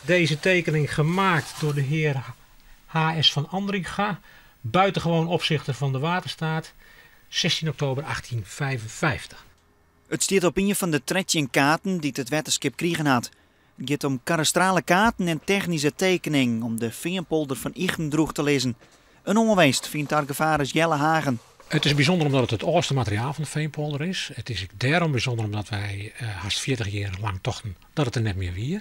Deze tekening gemaakt door de heer H.S. van Andringa, buitengewoon opzichter van de waterstaat, 16 oktober 1855. It stiet op ien fan de 13 kaarten dy't it wetterskip krigen hat. It giet om kadastrale kaarten en technyske tekeningen om de feanpolder fan Ychten droech te lizzen. In oanwinst, fynt argivaris Jelle Hagen. It is bysûnder omdat it it âldste materiaal fan de feanpolder is. It is ek dêrom bysûnder omdat wy hast 40 jier lang tochten dat it der net mear wie.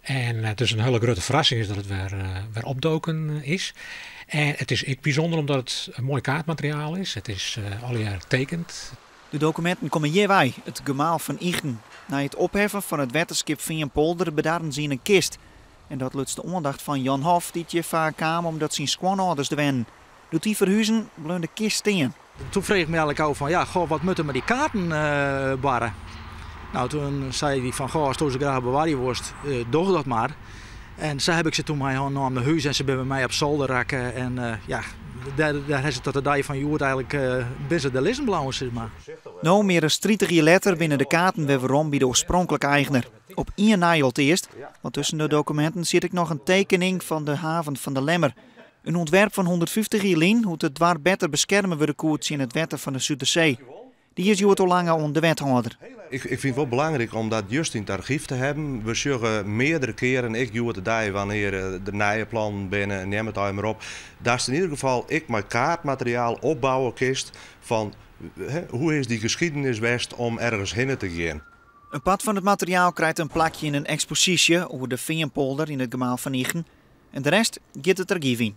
En it is in hiele grutte ferrassing is dat it wer opdoken is. En it is ek bysûnder omdat it in moai kaartmateriaal is. It is allegear tekend. De dokuminten komme hjirwei, it gemaal fan Ychten. Nei it opheffen fan it wetterskip Feanpolder bedarren se yn in kist. En dat luts de oandacht fan Jan Hof, dy't hjir faak kaam omdat syn skoanâlders der wennen. Doe't dy ferhuzen, bleau de kist stean. Toen frege ik my eigentlik ôf fan, ja, goh, wat moat der mei dy kaarten barre? Nou, toen sei hy fan, goh, asto se graach bewarje wolst, doch dat mar. En sa heb ik se toen meinaam nei hûs en se binne by my op solder rakke. En ja, dêr ha se tot de dei fan hjoed eigentlik binne se der lizzen bleaun, sis mar. No, mear as 30 jier letter, binne de kaarten wer werom by de oarspronklike eigner. Op ien nei alteast, want tusken de dokuminten sit ek noch in tekening fan de haven fan De Lemmer. In ûntwerp fan 150 jier lyn hoe't it doarp better beskerme wurde koe tsjin it wetter fan de Sudersee. Dy is hjoed oerlange oan de wethâlder. Ik fyn it wol belangryk om dat just yn it argyf te hawwen. We sjogge meardere kearen, ek hjoed-de-dei wannear der nije plannen binne, neam it allegear mar op, datst yn ieder gefal ek mei kaartmateriaal opbouwe kinst fan hoe is dy geschiedenis west om ergens hinne te gean. In part fan it materiaal krijt in plakje yn in eksposysje oer de Feanpolder yn it gemaal fan Ychten en de rest giet it argyf yn.